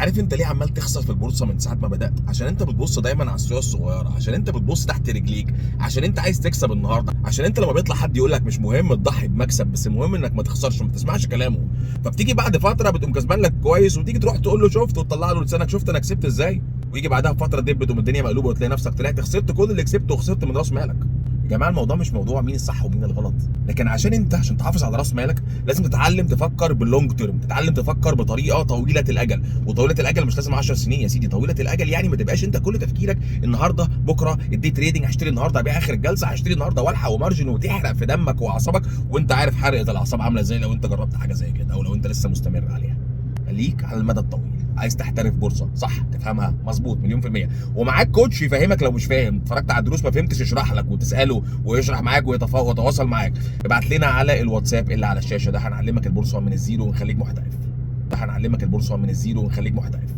عارف انت ليه عمال تخسر في البورصة من ساعة ما بدات؟ عشان انت بتبص دايما على السيولة الصغيره، عشان انت بتبص تحت رجليك، عشان انت عايز تكسب النهارده، عشان انت لما بيطلع حد يقول لك مش مهم تضحي بمكسب بس المهم انك ما تخسرش، ما تسمعش كلامه. فبتيجي بعد فترة بتقوم كسبان لك كويس، وتيجي تروح تقول له شفت، وتطلع له لسانك شفت انا كسبت ازاي، ويجي بعدها بفترة دب تقوم الدنيا مقلوبة وتلاقي نفسك طلعت خسرت كل اللي كسبته وخسرت من راس مالك. يا جماعة الموضوع مش موضوع مين الصح ومين الغلط، لكن عشان انت عشان تحافظ على راس مالك لازم تتعلم تفكر بال long term، تتعلم تفكر بطريقة طويلة الاجل. وطويلة الاجل مش لازم 10 سنين يا سيدي، طويلة الاجل يعني ما تبقاش انت كل تفكيرك النهارده بكره ال day trading، هشتري النهارده ابيع اخر الجلسه، هشتري النهارده والحق و margin، وتحرق في دمك واعصابك، وانت عارف حرقه الاعصاب عامله ازاي لو انت جربت حاجة زي كده او لو انت لسه مستمر عليها. خليك على المدى الطويل. عايز تحترف بورصة صح، تفهمها مظبوط مليون في المية، ومعاك coach يفهمك لو مش فاهم، اتفرجت على الدروس ما فهمتش يشرح لك وتساله ويشرح معاك ويتواصل معاك. ابعت لنا على الواتساب اللي على الشاشة ده، هنعلمك البورصة من ال zero ونخليك محترف. هنعلمك البورصة من ال zero ونخليك محترف.